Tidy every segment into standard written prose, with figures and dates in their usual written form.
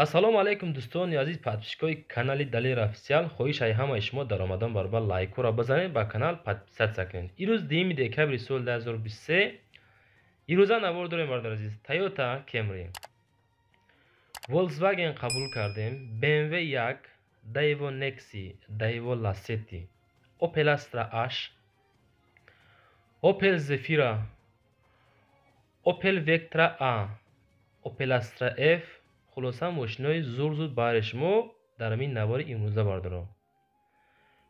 Ассалому алайкум, дӯстони азиз, подписчикои канали Далер Официал. Хоҳиш ай ҳамаи шумо даромадан баробар лайкҳоро бизанед, ба канал подписаться кунед. Ирӯз 2 декабри соли 2023. Ирӯза навор дорем, бародар азиз: Тойота Кемри, Volkswagen қабул кардем, BMW 1, Daewoo Nexia, Daewoo Lacetti, Opel Astra H, Opel Zafira, Opel Vectra A, Opel Astra F. Хулоса, мошинои зур зуд баҳри шумо дар ҳамин навори имрӯза, бардоро.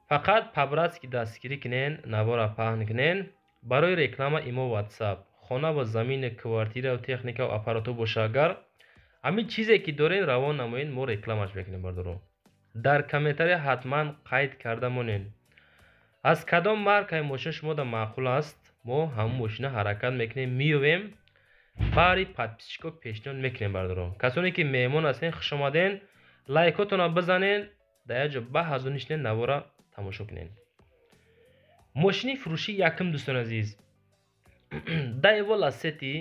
Фақат по-братски дастгирӣ кунен, навора паҳн кунен. Барои реклама имо, WhatsApp, хона ва замини, квартираву техникаву аппаратҳо боша, агар ҳамин чизе ки дорен, равон намоед, мо рекламаш мекунем. Бардоро, дар комментария ҳатман қайд карда монед, аз кадом маркаи мошин шумода маъқул аст. Мо ҳамон мошина ҳаракат мекунем, меёвем, баҳри подписчико пешниҳод мекунем. Бардоро, касоне ки меҳмон ҳастен, хушомаден. Лайкотонро бизанед, дар як ҷо баҳазу нишинед, навора тамошо кунед. Мошини фурӯшии якум, дӯстони азиз, Daewoo Lacetti,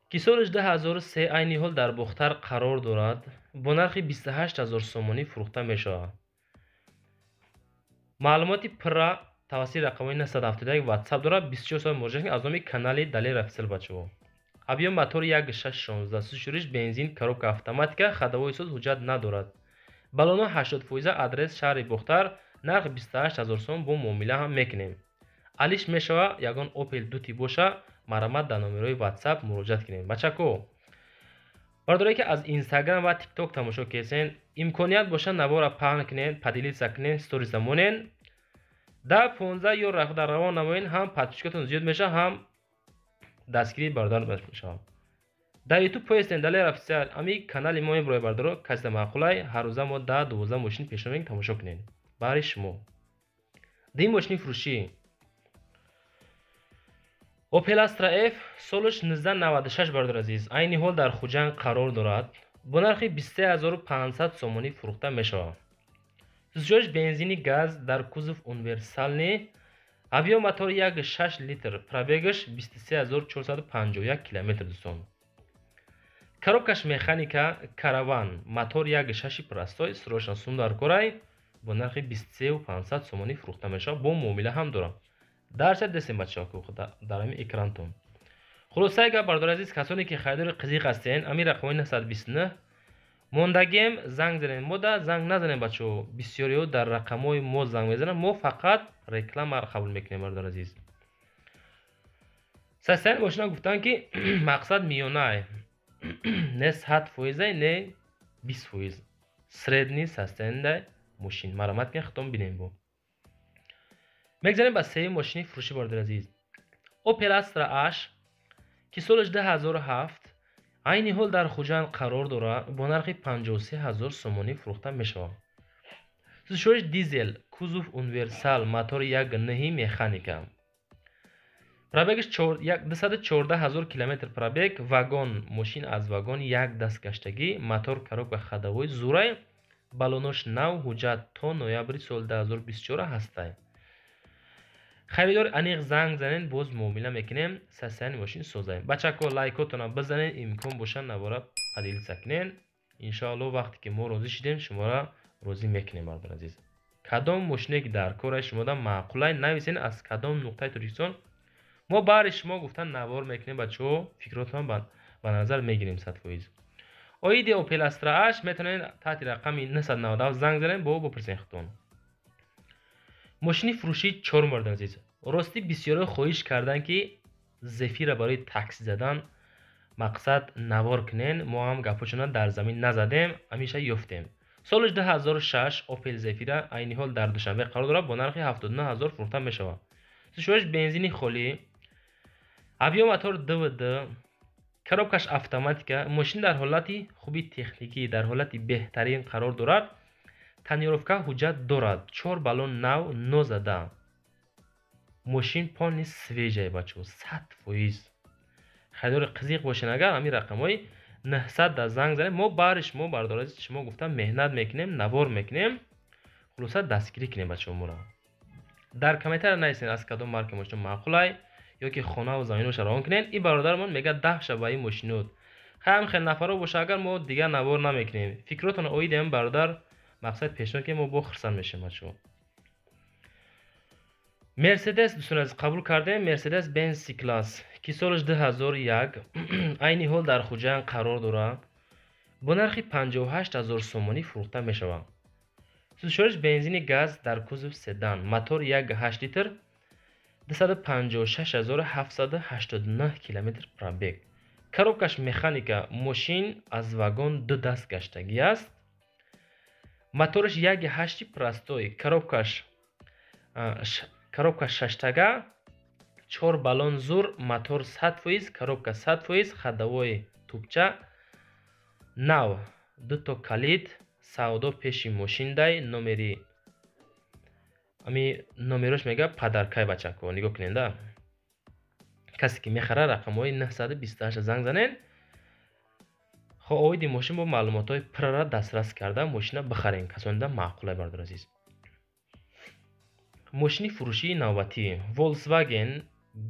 ки солаш 2003, айни ҳол дар Бохтар қарор дорад, бо нархи 28 ҳазор сомонӣ фурӯхта мешавад. Маълумоти пурра тавассути рақамҳои 971 WhatsApp дорад, 24 соат муроҷиат кунед. Аз номи канали Далер Официал, бачаҳо. Объём мотори 1,6 16, сӯзишвориш бензин, коробка автоматика, ходовой соз, ҳуҷҷат надорад, баллоно 80 фоиза. Адрес шаҳри Бохтар, нарх 28 ҳазор сом, бо муомила ҳам мекунем, алиш мешава. Ягон Opel дути боша, марҳамат, дар номерҳои WhatsApp муроҷиат кунем. Бачако, бардорое ки аз Instagram ва TikTok тамошо кесен, имконият боша, навора паҳн кунед, поделиться кунед, сториса монен, 10, 15 ё дар равон намоен, ҳам подписчикотон зиёд мешавад, ҳам дастгирии бародар мешавад. Дар Ютуб поестем Далер Официал, ами канали мо меброи. Бардоро, касе маъқулай, ҳаррӯза мо 10, 12 мошин пешниҳод мекунем, тамошо кунед. Баҳри шумо дин мошини фурӯшӣ Opel Astra F, солаш 1996, бародар азиз, айни ҳол дар Хуҷанд қарор дорад, бо нархи 23500 сомонӣ фурӯхта мешавад. Сӯзишвориш бензини газ, дар кузов универсальный, объём мотори 1,6 литр, пробегаш 23451 километр, дӯстон. Коробкаш механика, караван, мотор 1,6 простой, срочно сум дар корай, бо нархи 23500 сомонӣ фурӯхта мешавад, бо муомила ҳам дорад. Дарша дестем, бачаҳо, дар ҳамин экрантон. Хулосаи гап, бародари азиз, касоне ки харидори қизиқ ҳастен, ҳамин рақамҳои 929 мондагием, занг занед. Мо да занг назанем, бачаҳо, бисёриҳо дар рақамҳои мо занг мезананд, мо фақат рекламаро қабул мекунем. Бародари азиз, состояни мошина гуфтанд, ки мақсад миёнае, не 100 фоизай, не 20%, средний состояние мошин. Марҳамат кунед, худтон бинем. Бо мегзарем ба сеюм мошини фурӯшӣ, бародари азиз, Opel Astra H, ки солаш 2007, айни ҳол дар Хуҷанд қарор дорад, бо нархи 53 ҳазор сомонӣ фурӯхта мешавад. Сӯзишвориш дизел, кузов универсал, мотори 1,9 механика, пробегаш 214 ҳазор километр пробег, вагон, мошин аз вагон як даст гаштагӣ, мотор, коробка ходовой зурай, баллонош нав, ҳуҷҷат то ноябри соли 2024 ҳастай. Харидори аниқ занг занед, боз муомила мекунем. Состояни мошин созаем. Бачако, лайкотона бизанед, имкон боша, навора поделиться кунед. Иншоалло, вақте ки мо розӣ шудем, шуморо розӣ мекунем. Бародари азиз, кадом мошине ки дар кораи шумода маъқулай, нависен, аз кадом нуқтаи Тоҷикистон, мо баҳри шумо гуфтан навор мекунем. Бачаҳо, фикротон ба назар мегирем 100%. Оиди Opel Astra H метавонед таҳти рақами 997 занг занед, бо бипурсед худтон. Мошини фурӯшии чорум, бародари азиз, ростӣ бисёриҳо хоҳиш карданд, ки Зефира барои такси задан мақсад навор кунен. Мо ҳам гапҳошона дар замин назадем, ҳамеша ёфтем. Солаш 2006, Opel Zafira, айни ҳол дар Душанбе қарор дорад, бо нархи 79 ҳазор фурӯхта мешавад. Сӯзишвориш бензини холӣ, объём мотор ДВД, коробкаш автоматика. Мошин дар ҳолати хуби техникӣ, дар ҳолати беҳтарин қарор дорад, тонировка, ҳуҷҷат дорад, чор баллон нав, нозада, мошин полный свежая, бачаҳо, 100%. Харидори қизиқ бошен, агар ҳамин рақамҳои 900 да занг занед, мо баҳри шумо, бародари шумо гуфтам, меҳнат мекунем, навор мекунем. Хулоса, дастгирӣ кунем, бачаҳо, моро. Дар комментария нависен, аз кадом марка мошино маъқулай ё ки хонаву заминошро равон кунед. Ин бародарамон мегӯяд, 10 ша ба ин мошинот. Ҳам хел нафаро боша, агар мо дигар навор намекунем. Фикротон оид ам бародар, мақсад пешниҳод ки мо бо хурсанд мешем бачаҳо. Мерседес дӯстони азиз қабул кардем, Мерседес Бенз C-класс, ки солаш 2001, айни ҳол дар Хуҷанд қарор дорад, бо нархи 58 000 сомонӣ фурӯхта мешавад. Сӯзишвориш бензини газ, дар кузов седан, мотор 1,8 литр, 256 789 километр пробег. Коробкаш механика, мошин аз вагон ду даст гаштагӣ аст. Мотораш 1,8 простой, коробка шаштага, чор баллон зур, мотор 100%, коробка 100%, ходовой тубча нав, дуто калид, савдо пеши мошиндай, номери ами номерош мега падаркай бачако, нигоҳ кунед да. Касе ки мехара, рақамҳои 928 занг занед. Хо оиди мошин бо маълумотҳои пурра дастрас карда мошина бихарен, касонида маъқулай бародар азиз. Мошини фурӯшии навбатӣ Volkswagen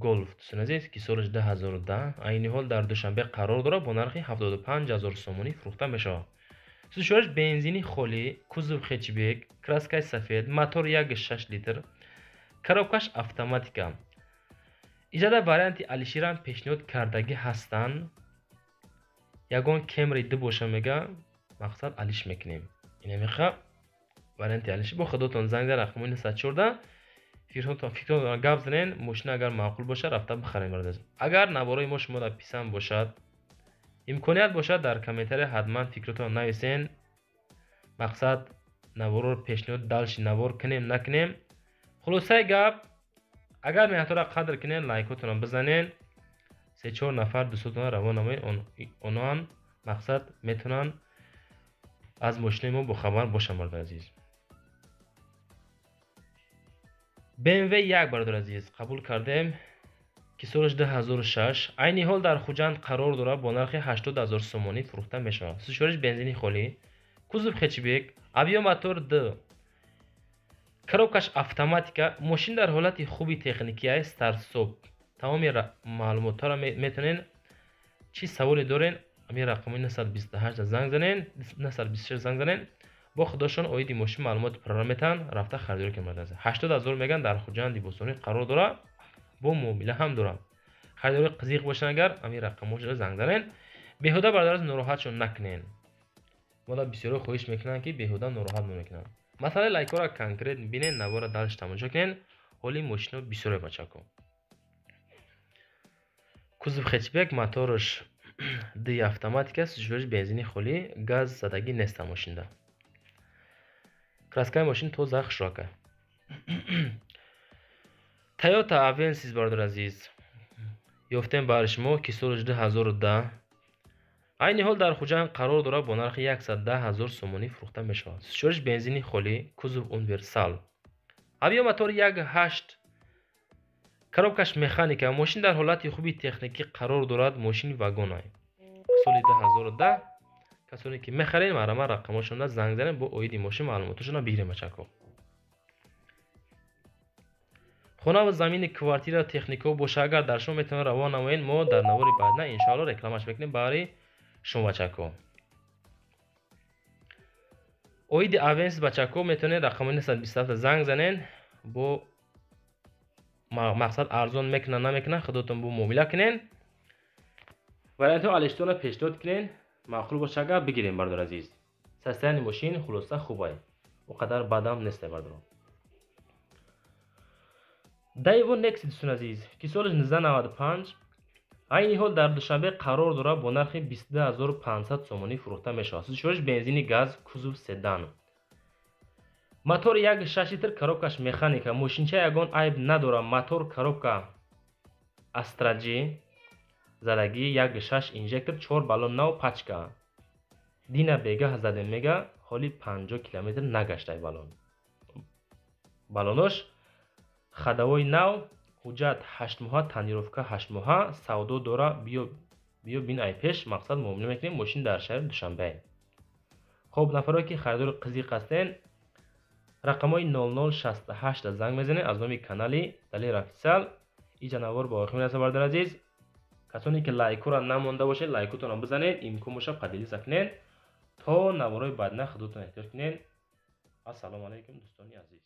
Golf дӯстони азиз, ки солаш 2010, айни ҳол дар Душанбе қарор дорад, бо нархи 75 000 сомонӣ фурӯхта мешавад. Сӯзишвориш бензини холӣ, кузов хэтчбек, краскаи сафед, мотор 1,6 литр, коробкаш автоматика. Иҷода варианти алиширам пешниҳод кардагӣ ҳастанд. Ягон Кемри ду боша мега, мақсад алиш мекунем. Инамиха варианти алиши бо худотон занг зад рақами 914, фикротон гап занен, мошина агар маъқул боша, рафта бихарем бародар. Агар наворои мо шумо дар писанд бошад, имконият бошад, дар комментария ҳатман фикротон нависен. Мақсад наворро пешниҳод дальше навор кунем, накунем. Хулосаи гап, агар меҳнатҳоро қадр кунен, лайкотонро бизанен, се-чор нафар дӯстотонро равон намоед, оноам мақсад метавонанд аз мошинаи мо бохабар бошанд бародар азиз. BMW 1 бародар азиз қабул кардем, ки солаш 2006, айни ҳол дар Хуҷанд қарор дорад, бо нархи 80 000 сомонӣ фурӯхта мешавад. Сӯзишвориш бензини холӣ, кузов хэтчбек, объём мотор д, коробкаш автоматика, мошин дар ҳолати хуби техникия, старт-стоп. Тамоми маълумотҳоро метавонед, чӣ саволе дорен, ами рақами 928 занг занен, 926 занг занен, бо худошон оиди мошин маълумоти пурра метаҳанд, рафта харидорӣ кунед. 80 000 меган, дар Хуҷанди бостонӣ қарор дорад, бо муомила ҳам дорад. Харидори қизиқ бошанд, агар ами рақамҳоро занг занен, беҳуда бародар нороҳатшон накунен. Мода бисёро хоҳиш мекунанд, ки беҳуда нороҳат намекунанд. Масъалаи лайкҳоро конкрет бинен, наворро дальше тамошо кунен. Ҳоли мошино бисёре бачако. Кузов хэтчбек, мотораш д автоматика, сӯзишвориш бензини холӣ, газ задагӣ неста мошинда. Краскаи мошин тоза, хушрока. Toyota Avensis бародар азиз ёфтем бари шумо, ки солаш 2010, айни ҳол дар Хуҷанд қарор дорад, бо нархи 110 000 сомонӣ фурӯхта мешавад. Сӯзишвориш бензини холӣ, кузов универсал, объём мотор 1,8, коробкаш механика, мошин дар ҳолати хуби техникӣ қарор дорад, мошини вагонай, соли 2010. Касоне ки мехарен, марҳамат рақамҳошонро занг занед, бо оиди мошин маълумотошонро бигирем бачако. Хона ва замини, квартира, техникао боша, агар дар шумо метавонед равон намоед, мо дар навори баъдна иншоалло рекламаш мекунем барои шумо бачако. Оиди Авенсис бачако метавонед рақами 927 занг занен, бо мақсад арзон мекунад, намекунад, худотон бо муомила кунен, вариантҳо алиштонро пешниҳод кунен, маъқул боша агар бигирем бародар азиз. Состояние мошин хулоса хубай, о қадар бадам нестай бародарон. Daewoo Nexia дӯстони азиз, ки соли 1995, айни ҳол дар Душанбе қарор дорад, бо нархи 22 500 сомонӣ фурӯхта мешавад. Сӯзишвориш бензини газ, кузов седан, мотор 1,6 литр, коробкаш механика, мошинча ягон айб надорад, мотор коробка Astra J задагӣ, 1,6 инжектор, чор баллон нав, пачка дина бегаҳ задем мега, ҳоли 50 километр нагаштай баллон. Баллонош ходовой нав, ҳуҷҷат 8 моҳа, тонировка 8 моҳа, савдо дора, биё биё бин, ай пеш мақсад муомила мекунем, мошин дар шаҳри Душанбе. Хоб, нафарое ки харидори қизиқ ҳастен, рақамҳои 0068 занг мезанед аз номи канали Далер Официал. Иҷа навор ба охир мерасад, бародари азиз. Касоне ки лайкура намонда бошед, лайкутонро бизанед, имкон боша, поделиться кунед. То наворои баъдина худотон эҳтиёт кунед. Ассалому алайкум, дӯстони азиз.